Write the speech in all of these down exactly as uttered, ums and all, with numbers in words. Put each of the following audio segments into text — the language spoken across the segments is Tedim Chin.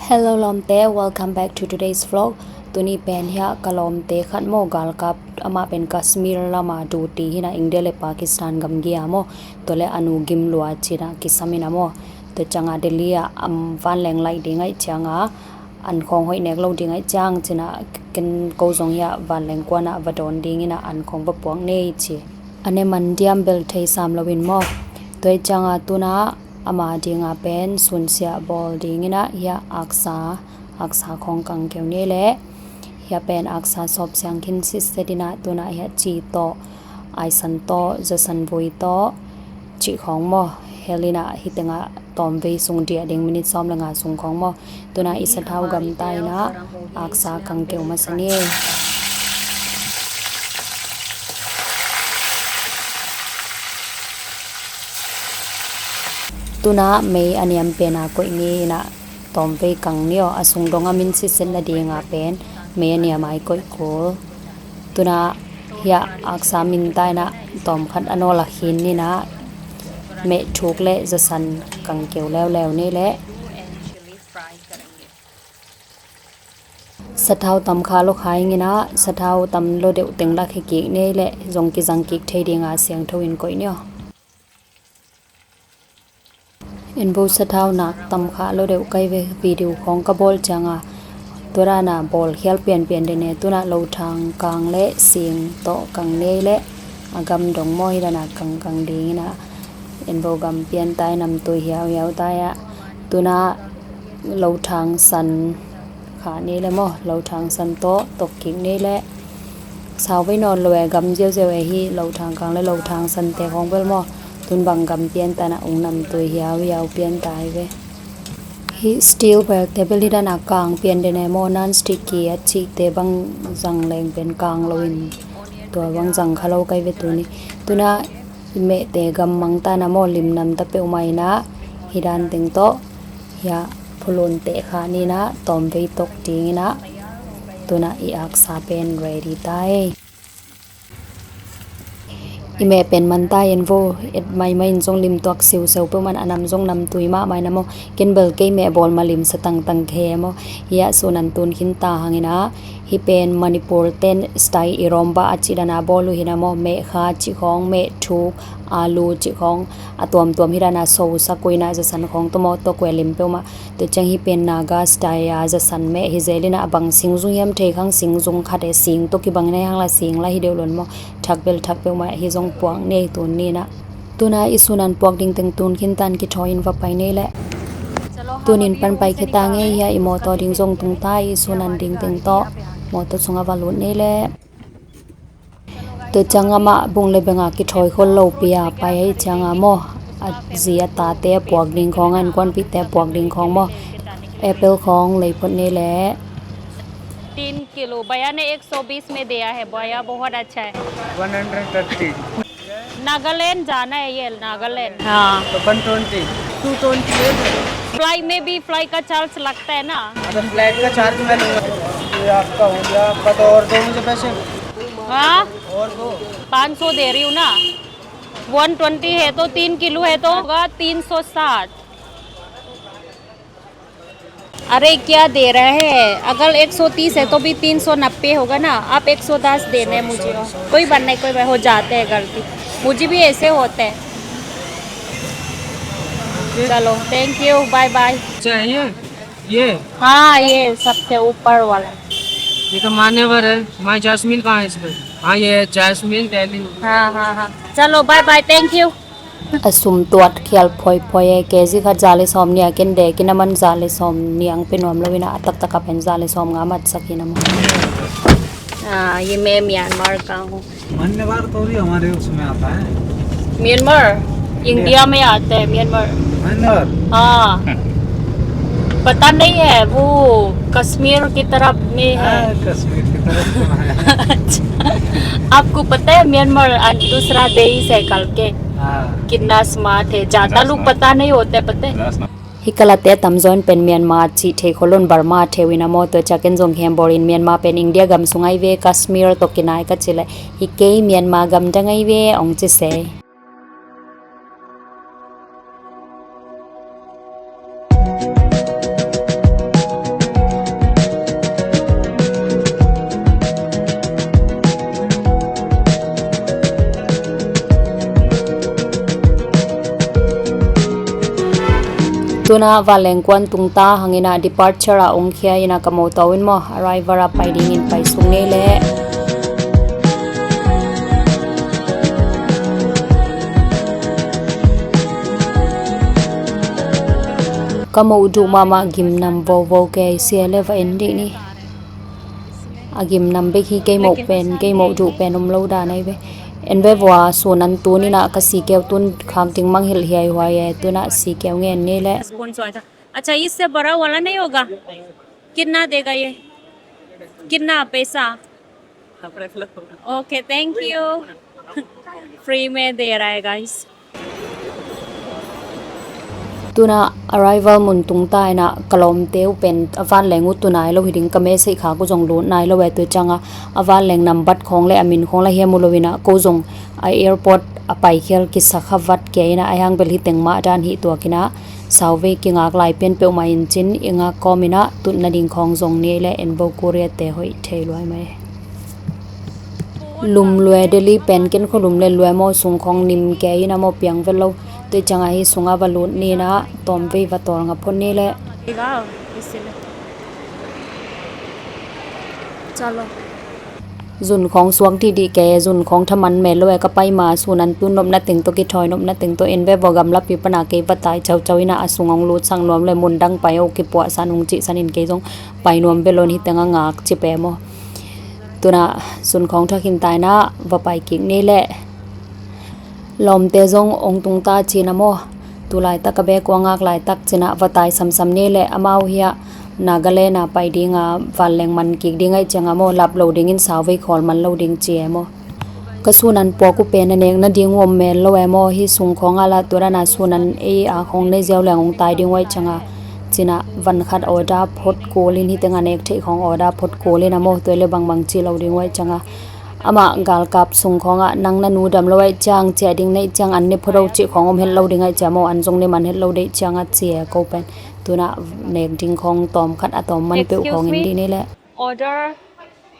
Hello lawmte, welcome back to today's vlog. Tuni pen hiah ka lawmte khat maw, galkap, amah pen Kashmir lama duty hi-in ah, India le Pakistan gamgi-a maw, tua leh a nu gim lua ci-in ah kisam in ah maw, tua ciangah Delhi ah, am, vanleng laih ding ahih ciangah, an khawng hoih nek lo ding ahih ciang ci-in ah, ken ko zong hiah vanleng kuan ah va dawn ding in ah, an khawng va puak ni ci. A ne man diam bel thei sam lo in maw. Tua ahih ciangah tu-in ah ama dingah pen sunsiah bawl ding in ah hiah aksa, aksa khawng kang keu ni leh, hiah pen aksa sawp siang khin sitset in ah, tu-in ah hiah ci tawh, aisan tawh, zasan vui tawh, cih khawng maw, hel in ah, hih tengah tawmvei sung diah ding, minit sawm le nga sung khawng maw. Tu-in ah i sathau gamta in ah aksa kang keu masa ni. Tu-in ah mei a niam pen a koih ni in ah, tawmvei kang ni aw, a sung dong a min sitset nading a pen mei a niam a i koih kul. Tu-in ah hiah aksa minta in ah tawmkhat a nawl a khin in ah, meh thuk le zasan kang keu leuleu ni leh, sathau tam kha lo kha ing in ah, sathau tam lo deuh teng la khe kik ni leh, zong kizang kik thei ding a siangtho in koih ni aw. En vo, sathau nak tam kha lo deuh kai ve, video khawng ka bawl ciangah, tua dan a bawl khial pianpian den e. Tu-in ah lothang kang le sing tawh kang ni leh, a gam dong maw, hih dan a kang kang ding in ah, en vo, gam pian ta e, namtui hiauhiau ta e. Tu-in ah lothang san kha ni leh maw, lothang san tawh tok kik ni leh. Sau vei nawn lo e, gam ziauziau e, hih lothang kang le lothang sante khawng bel maw. Tu-in bang gam pian ta in ah, ung namtui hiauhiau pian ta hi ve. Hih steelware te bel hih dan a kang pian den e maw, non-sticky a cihte bang zang leng pen kang lo in, tua bang zang kha lo kai ve tuni. Tu-in ah i mehte gam mang ta in ah maw, lim nam ta peuhmah in ah, hih dan teng tawh hiah phulun teh kha ni in ah, tawmvei tok ding in ah, tu-in ah i aksa pen ready ta e. I meh pen man ta e, en vo, et maimai in zong lim tuak siuseu peuhmah in, a nam zong namtui mahmah in ah maw. Ken bel kei meh bawl ma limsa tangtang khe maw. Hiah sun an tun khin ta hang in ah, hih pen Manipur ten style i romba a cih dan a bawl uh hi in ah maw, meh kha cih khawng, meh thuk, alu cih khawng, a tuamtuam hih dan a sosak uh in ah, zasan khawng tawh maw, tawh kua lim peuhmah. Tua ciang hih pen Naga style a zasan meh hi zel in ah, a bang singzung hiam thei khang, singzung khat e, sing tawh kibang in ah, hang la sing la hi deuh lo in maw. Thak bel thak peuhmah, hih zong puak ni e tuni in ah. Tu-in ah i sun an puak ding teng tun khin ta in, kithawi in va pai ni leh. Tuni in pan pai khe ta ing e. Hiah i mawtaw ding zong tung ta, i sun an ding teng tawh mawtaw sungah va lut ni leh. Tua ciang amah bung le beng a kithawi khol lopi a pai ahih ciangah maw, a zi a tate a puak ding khawng, a innkuanpihte a puak ding khawng maw, apple khawng lei phot ni leh. तीन किलो भैया ने एक सौ बीस में दिया है भैया, बहुत अच्छा है। One hundred thirty. नागालैंड जाना है ये, नागालैंड। हाँ। तो वन ट्वेंटी। टू ट्वेंटी है। फ्लाई में भी, फ्लाई का चार्ज लगता है ना? अच्छा, फ्लाइट का चार्ज मैं लूँगा। ये आपका हो गया, आपका। तो और दो मुझे पैसे। हाँ? और दो। पाँच सौ दे रही हूँ ना। वन ट्वेंटी है तो तीन किलो है तो होगा तीन सौ साठ। अरे, क्या दे रहे हैं? अगर एक सौ तीस है तो भी तीन सौ नब्बे होगा ना। आप एक सौ दस देने मुझे। कोई बात नहीं, कोई बात, हो जाते हैं गलती, मुझे भी ऐसे होते हैं। चलो, thank you, bye bye। अच्छा है ये? ये? हाँ, ये सबसे ऊपर वाला। ये तो मान्यवर है। हमारी जैस्मिन कहाँ है इसमें? हाँ, ये है जैस्मिन, दिल्ली। हाँ, हाँ, हाँ। चलो, bye bye, thank you। A sum tuat khial phoiphoi e, kg khat za le sawm nih a ken dek in a, man za le sawm nih ang pe nuam lo in a, a taktak a pen za le sawm nga matsak in a maw. हाँ, ये मैं म्यांमार का हूँ। मान्यवर तो भी हमारे उसमें आता है। म्यांमार, इंडिया में आता है म्यांमार। म्यांमार? हाँ। पता नहीं है, वो कश्मीर की तरफ में है। हाँ, कश्मीर की तरफ तो है। अच्छा। आपको पता है म्यांमार, अ, दूसरा देश है करके? हाँ। कितना स्मार्ट है, ज्यादा लोग पता नहीं होते, पता है? Hih ka late a tamzaw in pen Myanmar cih thei khol lo in, Burma thei uh in a maw. Tua ciang ken zong khem bawl in, Myanmar pen India gam sung ahi ve, Kashmir tawh kinai ka cih leh, hi kei Myanmar gam dang ahi ve hong ci se. Tuna vanleng kuan tungta hangin ah departure ah ong khia in ah ka moto in maw, arrival ah pai dingin pai sung ni leh. Ka moh duh mahmah gimnam vovo kei sia le va en dih ni. A gimnam bek hi, kei moh pen, kei moh duh pen om lo dan ahi ve. En ve vua, sun an tun in ah ka sikeu tun khak ding mangngilh hiaihuai e, tun ah sikeu ngen ni leh. अच्छा, इससे बड़ा वाला नहीं होगा? कितना देगा ये? कितना पैसा? OK, thank you. Free में दे रहा है, guys. Tuna arrival mun tungta in ah ka lawmte uh pen a vanleng uh tu nai lo hi ding, ka message khak uh zong lut nai lo e, tua ciang a a vanleng nambat khawng le a min khawng la hiam uh lo in ah ko zong a airport a paikhel kisa kha vat kei in ah, a hiang bel hi teng mah dan hi tuak in ah sauvei kingak lai pian peuhmah in cin i ngak kawm in ah tutna ding khawng zong ni leh en bo, Korea te hoih thei luai mai. Lum lua e, Delhi pen ken khualum le lua e maw, sung khawng nim kei in ah maw, piang vet lo. Tua ciang a hi sung ah va lut ni in ah tawmvei va tawlnga phot ni leh. Zun khawng suak dihdih kei e, zun khawng thaman mel lo e, ka pai ma sun an tun nopna teng tawh, kithawi nopna teng tawh, en ve vua, gamlapi pan a kei va tai caucau in ah a sung ong lutsak nuam le, mun dang pai o, kipuahsan ong cihsan in kei zong pai nuam ve lo in hi teng a ngak ci pe maw. Tuna sun khawng tha khin ta in ah va pai kik ni leh. Lawmte zong ong tungta ci in ah maw, tu laitak a bek uh a ngak laitak ci in ah va tai samsam ni leh, amau hi ah Nagaland a pai ding a vanleng man kik ding ahih ciang a maw, lap lo dingin sauvei khawl man lo ding ci e maw. Ka sun an puak uh pen a nekna ding uh om mel lo e maw, hi sung khawng ah la tua dan a sun an ei a khawng nei ziau leng ong tai ding uh ahih ciang a ci in ah van khat order phot kul in, hi teng a nek theih khawng order phot kul in ah maw, tua le bangbang ci lo ding uh ahih ciang a. Amah galkap sung khawng ah nang na nu dam lo ahih ciang, ciah ding neih ciang an ne phot o cih khawng om het lo ding ahih ciang maw, an zong ne man het lo deih ciang a ci e ko pen. Tuna nek ding khawng tawm khat a tawm man peuh khawng en dih ni leh. Order,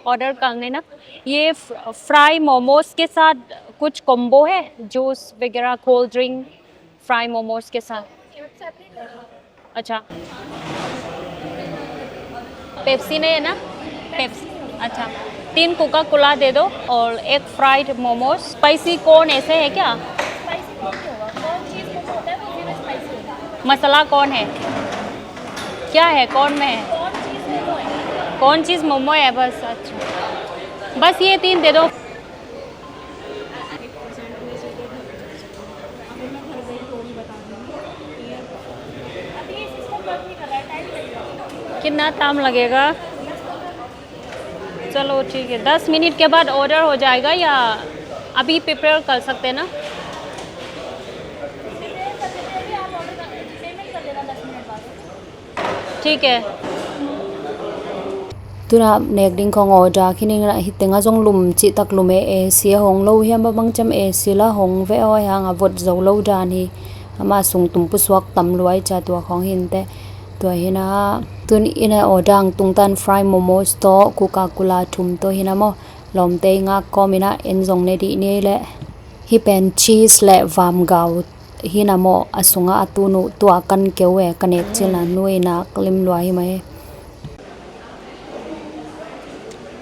order करने ना, ये फ्राई मोमोज के साथ कुछ कॉम्बो है, जूस वगैरह, cold drink, fry momos के साथ। अच्छा, पेप्सी नहीं है ना? पेप्सी, अच्छा, तीन कोका कोला दे दो और एक फ्राइड मोमोज। स्पाइसी कॉर्न ऐसे है क्या? स्पाइसी कॉर्न नहीं होगा, कॉर्न चीज़ मोमो होता है, वो ज़ीरो स्पाइसी होता है। मसाला कॉर्न है? क्या है कॉर्न में है? कॉर्न चीज़ मोमो है। कॉर्न चीज़ मोमो है बस। अच्छा, बस ये तीन दे दो। कितना टाइम लगेगा? चलो ठीक है, दस मिनट के बाद ऑर्डर हो जाएगा या अभी प्रिपेयर कर सकते हैं ना? ठीक है। Tuna nek ding khawng order khin in ah, hi teng a zong lum cihtak lum e, AC a hong lo hiam, a bang ciam AC la hong ve aw, a hiang a vot zo lo dan hi. Amah sung tum pusuak tam lua ahih ciang a tua khawng hi inteh. Tua hi in ah, tun in ah order ang tungtan fry momos tawh Coca-Cola thum tawh hi in ah maw, lawmte i ngak kawm in ah en zong ne dih ni leh. Hi pen cheese le vamgau hi in ah maw, a sungah a tun uh, tua kan keu e, ka nek cil na nuai nak lim lua hi mai.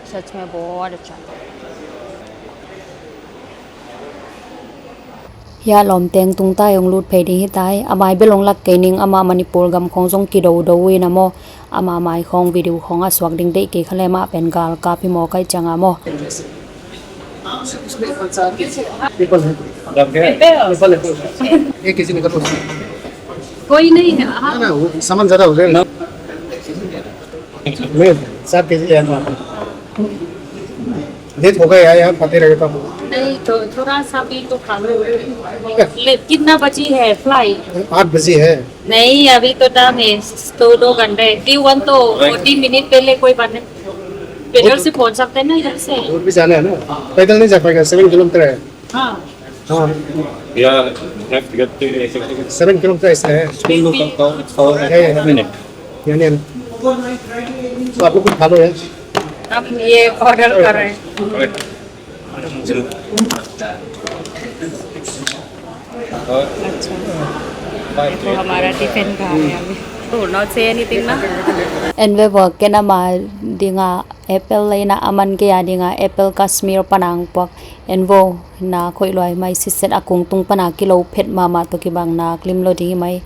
सच में बहुत अच्छा। Hi ah lawmte tungta i hong lut phei ding hi ta hi. A mai bel hong lak kei ning, amah Manipur gam khawng zong kidodo uh in ah maw, amah mai khawng video khawng a suak ding deih kei kha leh, amah pen galkap hi maw, ka hih ciang a maw. एक केजी निकालो। कोई नहीं है, हाँ। ना, ना, वो सामान ज़्यादा हो गया। नहीं, सात केजी है ना। लेट हो गया यार, यहाँ खाते रहे तो। नहीं, तो थोड़ा सा भी तो खा लो। ले, कितना बजी है फ्लाइट? आठ बजे है। नहीं, अभी तो टाइम है, तो दो घंटे। टी वन तो फोर्टी मिनट पहले कोई बने। पैदल से पहुंच सकते हैं ना इधर से? दूर भी जाना है ना, पैदल नहीं जा पाएगा, सेवन किलोमीटर है। हाँ। हाँ। Yeah, have to get to seven kilometre ऐसा है। स्कूल में कब, कब, कब है? नहीं, नहीं। यानी तो आप लोग कुछ खा लो यार। हम ये ऑर्डर कर रहे हैं। अच्छा। देखो, हमारा टिफिन कहाँ है अभी? Oh, not say anything ना। En ve vua, ken ama dinga apple leina aman kei a dinga apple Kashmir pana ang puak. En vo, na khoih luai mai sitset a kung tung pana kilo phet mahmah tawh kibang nak lim lo ding hi mai.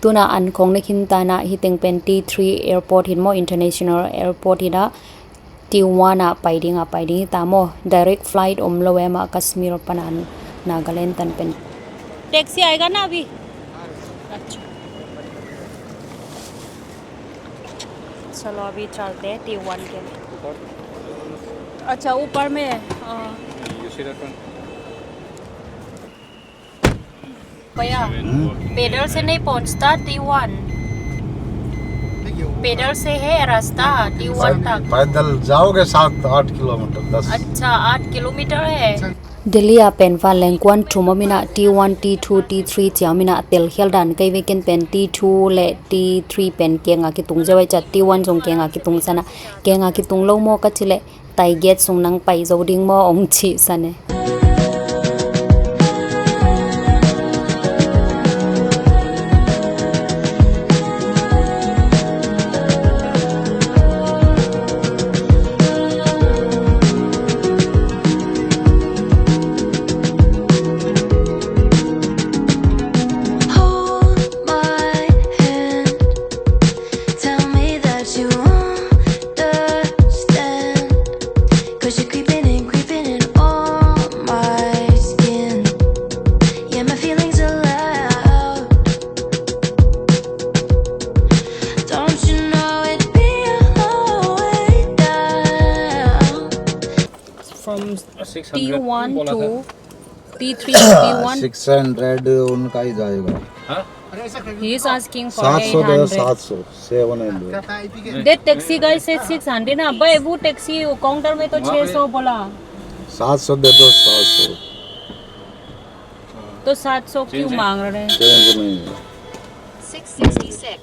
Tuna an khong na khin tana hi teng pen T three airport hi maw, international airport hi da. T one ah pai ding a pai ding hi ta maw. Direct flight om lo e mah Kashmir pana Nagaland tan pen. Taxi आएगा ना अभी? अच्छा। चलो, अभी चलते हैं T one के लिए। अच्छा, ऊपर में, हाँ। भैया, पैदल से नहीं पहुंचता T one। पैदल से है रास्ता T one तक। पैदल जाओगे सात आठ किलोमीटर, दस। अच्छा, आठ किलोमीटर है। Delhi ah pen vanleng kuan thum om inah T one, T two, T three ciam inah telkhial dan kei ve, ken pen T two le T three pen kenga kitung zeu ai ciah, T one zong kenga kitung sana, kenga kitung lo maw ka ci leh, tai gate sung nang pai zo ding maw hong cih san e. Hold my hand. Tell me that you understand. 'Cause you're creeping in, creeping in on my skin. Yeah, my feelings are loud. Don't you know it'd be a long way down? From T one to T three to T one. Six hundred उनका ही जाएगा। He is asking for सात सौ दे दो, eight hundred. सात सौ, seven hundred. That taxi guy said six hundred ना, भाई वो टैक्सी काउंटर में तो छह सौ बोला। सात सौ दे दो, सात सौ। तो सात सौ क्यों मांग रहे हैं? चेंज नहीं है। Six sixty six.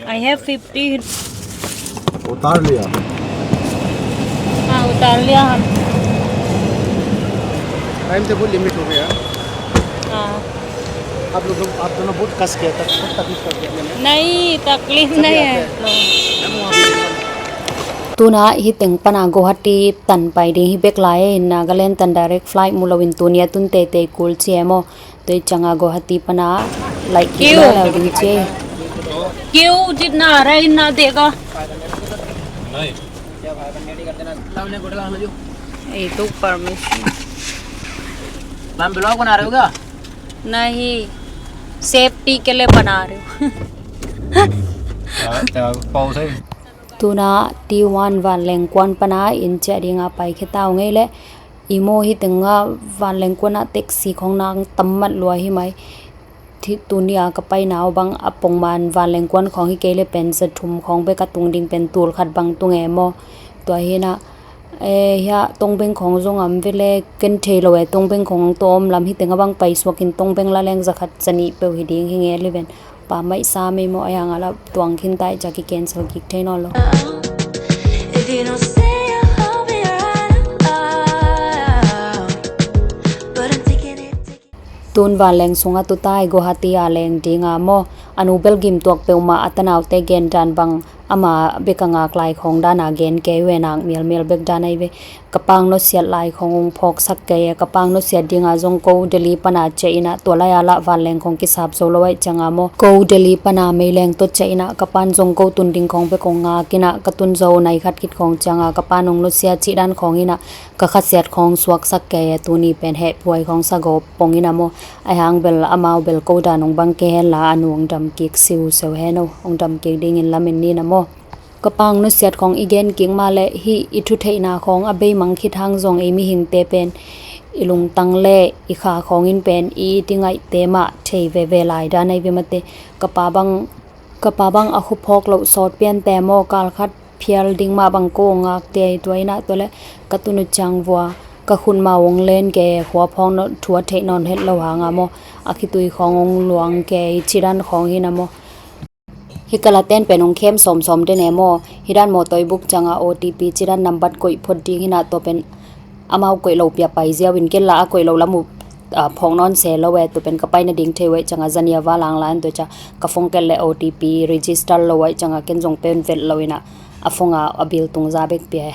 I have fifty. उतार लिया। हाँ, उतार लिया हम। टाइम तो बहुत लिमिट हो गया। हाँ। आप लोग, आप दोनों बहुत कस किया, तक-, बहुत तकलीफ कर दिया मैंने। नहीं, तकलीफ नहीं है। Tuna hi teng pana Guwahati tan pai ding hi bek lai e, Nagaland tan direct flight mu lo in tuni a tun teitei kul ci e maw. Tua i cianga Guwahati pana laih kik lo ding ci. क्यों जितना आ रहा है इतना देगा? नहीं। ये तो permission. Ma'am, blog बना रहे हो क्या? नहीं, सेफ्टी के लिए बना रहे हो। Tuna T one vanleng kuan pana inn ciah dinga pai khia ta uh ngei leh. I maw hi tenga vanleng kuana taxi khong nang tam mat lua hi mai. Tuni a ka paina uh bang a pongman vanleng kuan khong hi kei le pen za thum khong bek a tung ding pen tul khat bang tung e maw. Tua hina, e, hia tongbeng khong zong am ve le ken thei lo e, tongbeng khong to om lam hi tenga bang pai suakin tongbeng la leng za khat za nih peuh hi ding hi nge liven. Pa maih sa mei maw, a yanga la tuang khin tai ca ki cancel kik thei nawn lo. Tun vanleng sunga tutai Guwahati a leng dinga maw, a nu bel gim tuak peuhmah a tanaute gen dan bang ama bek a ngak lai khawng dana gen kei uh e, nak mialmial bek dan ahi ve. Ka pang nusiat lai khawng hong phawksak kei e, ka pang nusiat dinga zong ko Delhi pana ciah inah tua lai-a lah vanleng khawng kisap zo lo aih cianga maw. Ko Delhi pana meileng tawh ciah inah ka pan zong ko tun ding khawng bek hong ngak inah ka tun zo nai khat khit khawng cianga ka pan hong nusia cih dan khawng inah ka khasiat khawng suaksak kei e, tuni pen hehpuai khawng sa gawp pong inah maw. Ahi hang bel amau bel ko dan hong bang kei henla a nu hong dam kik siuseu hen aw, hong dam kik dingin lamen ni na maw. Ka pang nusiat khawng i gen kik mah leh hih i thutheihna khawng a beimang khit hang zong ei mihingte pen i lungtang le i kha khawng in pen i it i ngaihte mah thei veve lai dan ahi ve mate. Ka pa bang, ka pa bang a khuphawk loh sawt piante maw, kal khat phial ding mah bang ko ngakte ahi tua inah tua le ka tun uh ciang vua ka khut mah hong len kei, khua phawk nawn, thu a theih nawn het lo hanga maw, a khitui khawng hong luang kei, cih dan khawng hi na maw. Hih kalaten pen hong khem sawmsawm den e maw. Hih dan mawtawi buk cianga O T P cih dan nambat koih phot ding hi na, tua pen Amau koih lo pia pai ziau in ken la a koih lo lam uh, ah, phawk nawn se lo e, tua pen ka pai nading thei uh ahih ciangin zania va lang lai in tua ciang ka phone ken le O T P register lo ahih ciangin ken zong pen vet lo in ah a phone ah a bill tung za bek pia e.